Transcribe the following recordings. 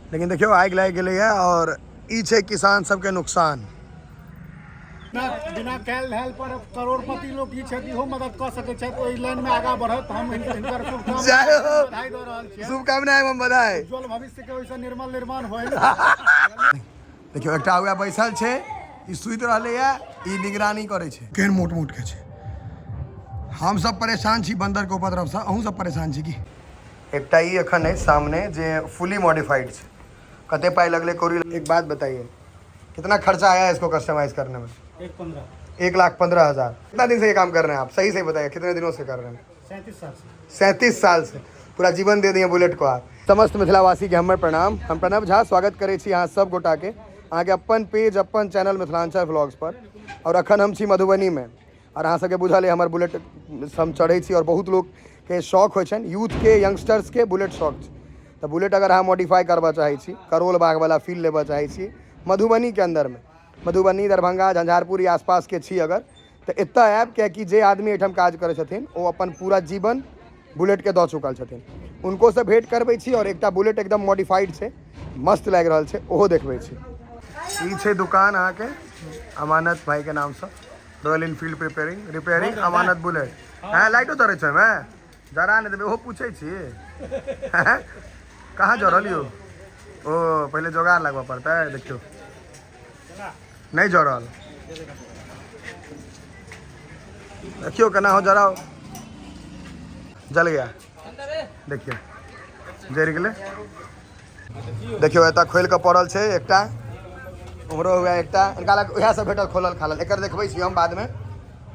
लेकिन देखियौ आगि लागि गेलैए आओर ई छै किसान सबके नुकसान। बिना कैल धैल पर करोड़पति लोग ई छथि, इहो मदद कऽ सकै छथि, ओहि लाइन में आगाँ बढ़त। हम हिनकर शुभकामना जय हो। बधाई दऽ रहल छियनि। शुभकामना एवं बधाई। उज्ज्वल भविष्य के ओहिसँ निर्मल निर्माण होय। देखियौ एकटा उएह बैसल छै, ई सुति रहलैए, ई निगरानी करै छै। केहन मोट मोट के छै। हम सब परेशान छी बंदर के उपद्रव से, अहूँ सब परेशान छी की? एकटा ई एखन अछि सामने जे फुली मॉडिफाइड छै। कते पाइ लगलै कौड़ी? एक बात बताइए, कितना खर्चा आया है इसको कस्टमाइज करने में? 1.15। 1,15,000। कितना दिन से ये काम कर रहे हैं आप? सही सही बताइए, कितने दिनों से कर रहे हैं? 37 साल से। 37 साल से पूरा जीवन दे दिए बुलेट को आप। समस्त मिथिलावासी के हमर प्रणाम। हम प्रणव झा स्वागत करै छी अहाँ सब गोटा के अहाँके अपन पेज अपन चैनल मिथिलांचल व्लॉग्स पर। और अखन हम छी मधुबनी में और अहाँ सबके बुझल अइ हमर बुलेट हम चढ़ै छी और बहुत लोग के शौक होइ छनि, यूथ के यंगस्टर्स के बुलेट शौक छै। तऽ बुलेट अगर अहाँ मॉडिफाई करबऽ चाहै छी, करोल बाग वाला फील लेबऽ चाहै छी मधुबनी के अंदर में, मधुबनी दरभंगा झंझारपुर ई आसपास के छी अगर, तऽ एतऽ आयब, कियाकि जे आदमी एहिठाम काज करै छथिन ओ अपन पूरा जीवन बुलेट के दऽ चुकल छथिन। उनको से भेंट करबै छी और एकटा बुलेट एकदम मॉडिफाइड छै, मस्त लागि रहल छै, ओहो देखबै छी। ई छै दुकान अहाँके अमानत भाई के नामसँ, रॉयल इनफील्ड प्रिपेयरिंग रिपेयरिंग अमानत बुलेट। हँ लाइटो जरै छै ओहिमे? जरा नहि देबै, ओहो पूछै छी। कहाँ जरल यौ? ओ पहिले जोगाड़ लगबऽ पड़तै। देखियौ नहि जरल, देखियौ केना हो जराओ। जल गया, देखियौ जरि गेलै। देखियौ एतऽ खोलि कऽ पड़ल छै एकटा, उम्हरो हुए एकटा, इनका लग उएह सब भेटल खोलल खालल। एकर देखबै छी हम बादमे।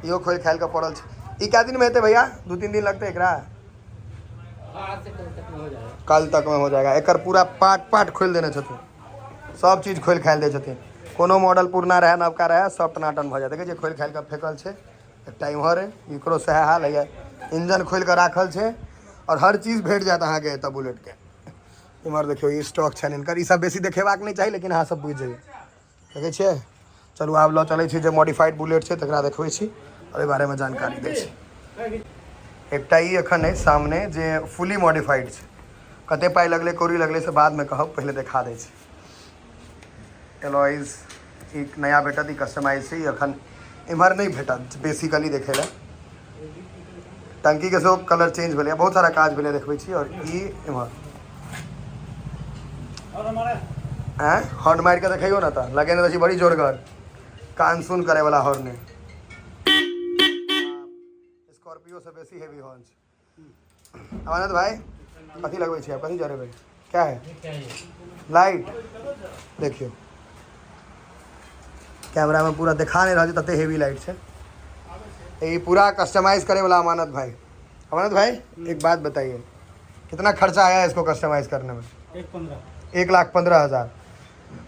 इहो खोलि खालि कऽ पड़ल छै। ई कए दिनमे हेतै भैया? 2-3 दिन लगतै एकरा? कल तक में हो जाएगा। एकर पूरा पार्ट पार्ट खोलि देने छथिन, सब चीज खोलि खालि दै छथिन। कोनो मॉडल पुरना रहए नवका रहए सब टनाटन भऽ जाय। देखै छियै खोलि खालि कऽ फेकल छै। एकटा इम्हर अइ, एकरो सएह हाल होइए, इंजन खोलि कऽ राखल छै और हर चीज भेट जायत अहाँके एतऽ बुलेटके। इम्हर देखियौ ई स्टॉक छनि हिनकर। ई सब बेसी देखेबाक नहि चाही, लेकिन अहाँ सब बुझि जइयौ। देखै छियै? चलू आब लऽ चलै छी जे मॉडिफाइड बुलेट छै तकरा देखबै छी और एहि बारेमे जानकारी दै छी। एकटा ई एखन अइ सामने जे फुली मॉडिफाइड छै। कते पाइ लगलै कौड़ी लगलै से बादमे कहब, पहिले देखा दै छी। एलॉइज ई नया भेटत, ई कस्टमाइज छै, ई एखन एम्हर नहि भेटत बेसिकली देखै लए। टंकी के सेहो कलर चेंज भेलै, बहुत सारा काज भेलै, देखबै छी। और ई एम्हर आँय हॉर्न मारि कऽ देखैयौ ने तऽ लगेने रहै छी बड़ी जोरगर कान सुन करे वाला हॉर्न। स्कॉर्पियो से बेसी हेवी हॉर्न छै। अमानत भाई कथी लगबै छी आप? कथी जरेबै? क्या है लाइट? देखियौ कैमरा में पूरा देखा नहीं रहल छै, तते हेवी लाइट छै। ई पूरा कस्टमाइज करे वाला अमानत भाई। अमानत भाई एक बात बताइए, कितना खर्चा आया है इसको कस्टमाइज करने में? 1.15। 1,15,000।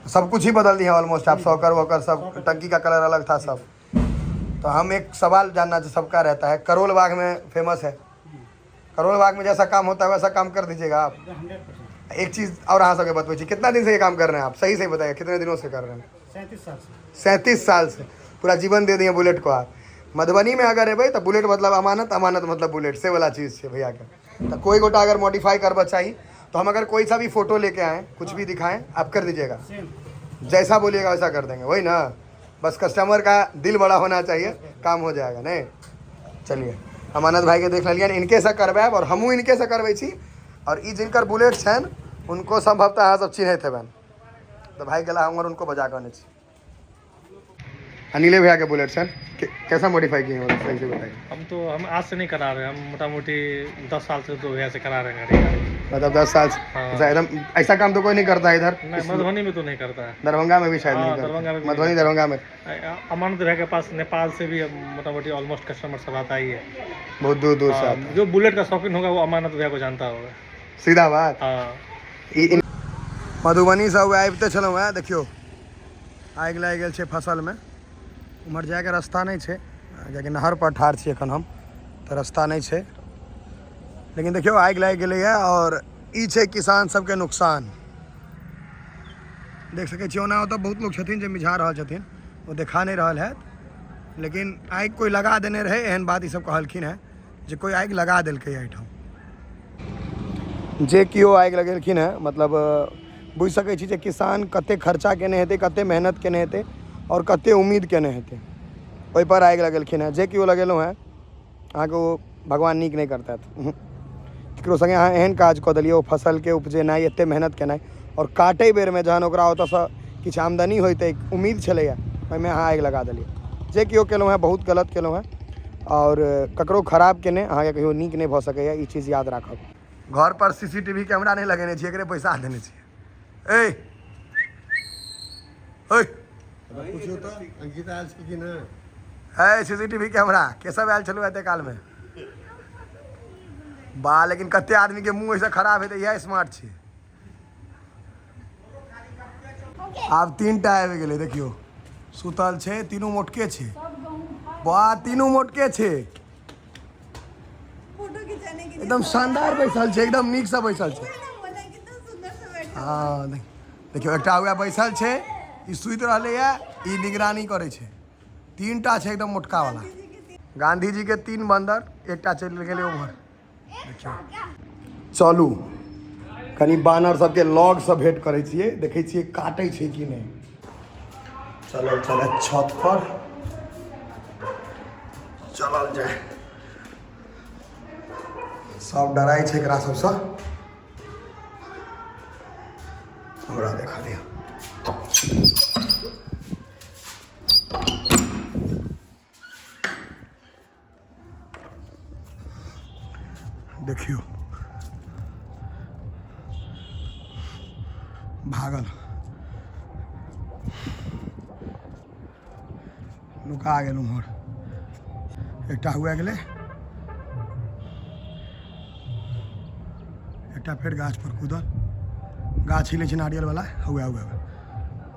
सब कुछ ही बदल दिया ऑलमोस्ट आप, सॉकर वॉकर सब, टंकी का कलर अलग था सब। तो हम एक सवाल जानना जो सबका रहता है, करोल बाग में फेमस है, करोल बाग में जैसा काम होता है वैसा काम कर दीजिएगा आप? 100%। एक चीज़ और अहाँ सबके बतबै छी, कितना दिन से ये काम कर रहे हैं आप? सही सही बताइए, कितने दिनों से कर रहे हैं? 37 साल से। 37 साल से पूरा जीवन दे दिए बुलेट को आप। मधुबनी में अगर एबै तऽ बुलेट मतलब अमानत, अमानत मतलब बुलेट, से वाला चीज़ छै भैया के। तो कोई गोटा अगर मॉडिफाई करबा चाही तो हम अगर कोई सा भी फोटो लेके आए, कुछ भी दिखाएं, आप कर दीजिएगा? सेम जैसा बोलिएगा वैसा कर देंगे। वही ना, बस कस्टमर का दिल बड़ा होना चाहिए, काम हो जाएगा। नहीं चलिए अमानत भाई के देख लेलियनि, इनके से करवायब और हमहूँ इनके से करबै छी। और ई जिनकर बुलेट छनि उनको संभवतः अहाँ सब चिन्हैत हेबनि। तो भाई गेला हमर, उनको बजा कऽ अनै छी। अनिले भैया के बुलेट छनि, कैसा मॉडिफाई किए हैं सही से बताइए। हम आज से नहीं करा रहे हैं, हम मोटा मोटी 10 साल से तो भैया से करा रहे हैं गाड़ी। मतलब 10 साल से? हाँ। अच्छा, एकदम ऐसा काम तो कोई नहीं करता इधर? नहीं, मधुबनी में तो नहीं करता है। दरभंगा में भी शायद हाँ, नहीं करता। दरभंगा में भी मधुबनी नहीं। दरभंगा में। अमानत भैया के पास नेपाल से भी मोटा मोटी ऑलमोस्ट कस्टमर सब आता ही है, बहुत दूर दूर से हाँ, आता है। जो बुलेट का शौकीन होगा वो अमानत भैया को जानता होगा। सीधा बात। हाँ। ई मधुबनी से आबिते छलहुँ हेँ, देखियौ आगि लागि गेल छै फसल में। उम्हर जायके रास्ता नहि छै, कियाकि नहर पर ठाढ़ छी एखन हम, तऽ रास्ता नहि छै। लेकिन देखियौ आगि लागि गेलैए और ई छै किसान सबके नुकसान। देख सकै छियै ओना ओतऽ बहुत लोक छथिन जे मिझा रहल छथिन, ओ देखा नहि रहल हैत, लेकिन आगि कोइ लगा देने रहै, एहन बात ई सब कहलखिन हेँ जे कोइ आगि लगा देलकै एहिठाम। जे केओ आगि लगेलखिन हेँ, मतलब बुझि सकै छी जे किसान कते खर्चा केने हेतै, कते मेहनत केने हेतै आओर कते उम्मीद केने हेतै। ओहिपर आगि लगेलखिन हेँ। जे केओ लगेलहुँ हेँ, अहाँके ओ भगवान नीक नहि करतथि। ककरो सङ्गे अहाँ एहन काज कऽ देलियै, ओ फसलके उपजेनाइ, एते मेहनत केनाइ आओर काटै बेरमे जहन ओकरा ओतऽसँ किछु आमदनी होइतै, उम्मीद छलैए, ओहिमे अहाँ आगि लगा देलियै। जे केओ केलहुँ हेँ, बहुत गलत केलहुँ हेँ। आओर ककरो खराब केने अहाँके कहियो नीक नहि भऽ सकैए, ई चीज याद राखब। घर पर सीसीटीवी कैमरा नहि लगेने छियै, एकरे पैसा देने छियै। ए ओए पूछियो तऽ अंकित आयल छै कि नहि? है सीसीटीवी कैमरा के सब आयल छलू एते काल में? बा, लेकिन कते आदमी के मुंह ऐसे खराब हेतै, इएह स्मार्ट छै। आब 3 टा आबि गेलै। देखियौ, सुतल छै। तीनू मोटके छै। बा, तीनू मोटके छै। फोटो खिंचाने के लिए। एकदम शानदार बैसल छै, एकदम नीकसँ बैसल छै। ना बोला, कितना सुंदर से बैठा। हँ, देखियौ, एकटा उएह बैसल छै, ई सुति रहलैए, ई निगरानी करै छै। 3 टा छै एकदम मोटका वाला। गांधी जी के तीन बंदर, एकटा चलि गेलै उम्हर। देखियौ, चलू कनि बानर सबके लगसँ भेंट करै छियै, देखै छियै काटै छै कि नहि। चलल चल, छत पर चलल जाय। सब डराइ छै एकरा सबसँ। हमरा देखा दिअ। देखियौ, भागल, नुका गेल उम्हर। एकटा हुए गेलै, एकटा फेर गाछ पर कूदल। गाछ हिलै छै नारियल वाला। हुए हुए,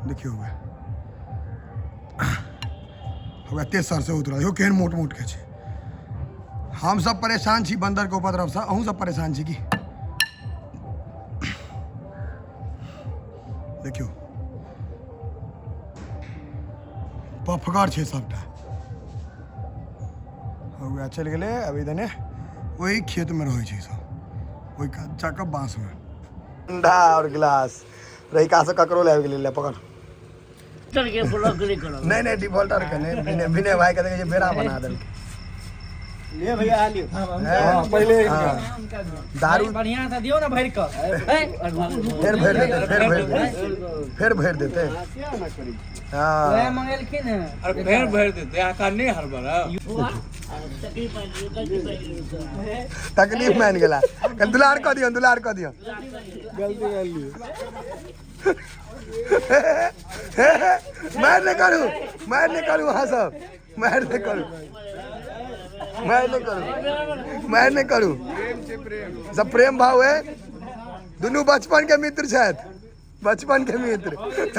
देखियौ, हुए हुए, तेसर से उतरल। यौ, केहन मोट मोट के छै। हम सब परेशान छी बंदर के उपद्रव से। अहूँ सब परेशान छी की? देखियौ, पफगर छै सबटा। उएह चलि गेलै। अभी दने ओहि खेतमे रहै छै सब, ओहि कात जाकऽ बाँसमे। ठंडा और गिलास रहिका से ककरो आबि गेलै। ले पकड़। के ब्लॉक नहीं करब। नहीं नहीं, डिफॉल्टर के नहीं। विनय, विनय भाई के देखै छियै, बेड़ा बना देलकै। ले भैया, लियो। हैं? पहिले। हाँ। दारू बढ़िया से दियो ना भरि कऽ। फेर भरि देतै, फेर भरि देतै, फेर भरि देतै। वएह हाँ। मंगेलखिन है। अरे, फेर भरि देते, अहाँ नहि हड़बड़ा। तकलीफ मान गेला। कल दुलार कऽ दियौ, दुलार कऽ दियौ। गलती कर लियो। मारि नहि करू, मारि नहि करू। अहाँ सब मारि नहि करू, मारि नहि करू, मारि नहि करू। सब प्रेम भाव है। दुनू बचपन के मित्र छथि, बचपन के मित्र।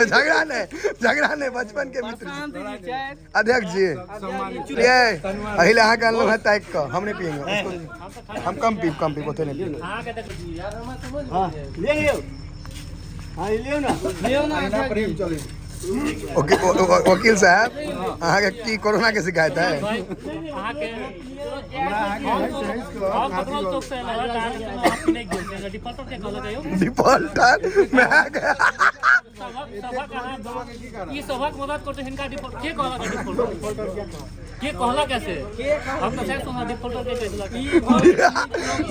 झगड़ा नहीं, झगड़ा नहीं, बचपन के मित्र छथि। अध्यक्ष जी, ये अहिले अहाँके अनलहुँ हेँ ताकि कऽ। हम नहीं पियेंगे उसको, हम कम पीब, कम पीब, ओते नहीं पीब। ले लियो, हाँ, लियो ना। दियो ना। प्रेम चले। वकील साहब, अहाँके की कोरोना के शिकायत है? अहाँके हम ककरो चौक से एलहुँ हँ, तऽ अहाँके कोनो अथी नहि गेल छै। डिफॉल्टर के कहलक यौ? डिफॉल्टर मैं सभक सभक अहाँ ई सभक मदद करते, हिनका डिफॉल्ट के कहलक? डिफॉल्टर के कहलक ऐसे? हम तऽ सएह सुनलहुँ, डिफॉल्टर के कहलक?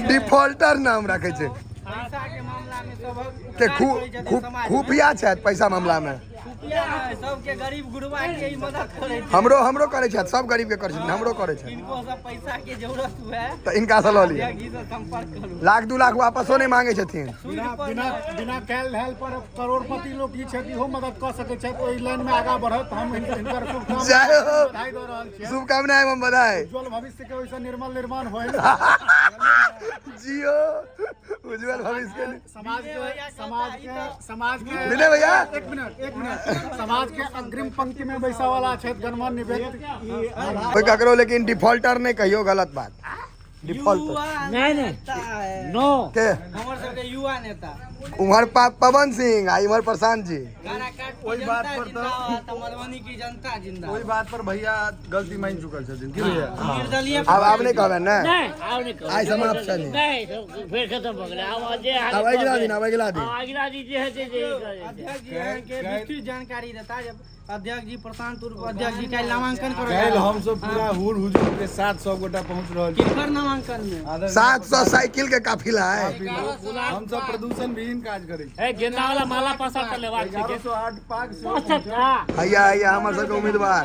डिफॉल्टर नाम राखै छै। पैसा के मामला में सबक के खूब खुफिया छथि पैसा मामला में। खुफिया है, सबके गरीब गुरबा के ही मदद करै छै। हमरो, हमरो करै छथि। सब गरीब के करै छथिन, हमरो करै छथि। किनको सब पैसा के जरूरत हुए तऽ इनका से लऽ लिअ। जी से संपर्क करू। लाख 2 लाख वापसो नहि मांगे छथिन। बिना बिना बिना कैल धैल पर करोड़पति लोग की छथि, इहो मदद कऽ सकैत छथि। ओहि लाइन में आगाँ बढ़त। हम हिनकर शुभकामना जय हो। बधाई दऽ रहल छियै। शुभकामना एवं बधाई। उज्जवल भविष्य के ओहिसँ निर्मल निर्माण होय। जियो, उज्जवल भविष्य के लिए। समाज के, समाज के, समाज के विनय भैया। एक मिनट, एक मिनट। समाज के अग्रिम पंक्ति में बैसा वाला छथि गणमान्य व्यक्ति ई। कोई ककरो लेकिन डिफॉल्टर नहीं कहियो, गलत बात, डिफॉल्टर। नहीं नहीं, नो। के? हमर सबके युवा नेता। उम्हर पवन सिंह आ इम्हर प्रशांत जी। गाना काट। ओहि बात पर तऽ मधुबनी की जनता जिंदा। ओहि बात पर भैया गलती मानि चुकल छथिन की भैया? निर्दलीय। आब आब नहि कहबै ने? नहि, आब नहि कहब। आइ समाप्त छनि। नहि, फेर खत्म भऽ गेलै। आब जे आब अगिला दिन, आब अगिला दिन। हँ, अगिला दिन जे हेतै जे करतै। अध्यक्ष जी अहाँके विस्तृत जानकारी देता जब अध्यक्ष जी प्रशांत उर्फ अध्यक्ष जी काल्हि नामांकन करऽ काल्हि हमसब पूरा हुर हुजूर के साथ सब गोटा पहुंच रहल छी। किनकर नामांकन मे? 700 साइकिल के काफिला है। हमसब प्रदूषण विहीन काज करै छी। ए, गेंदा वाला माला 5-7 टा लेबाक छै। 1108 पाग सेहो 5-7 टा। हैया हैया हमर सबके उम्मीदवार।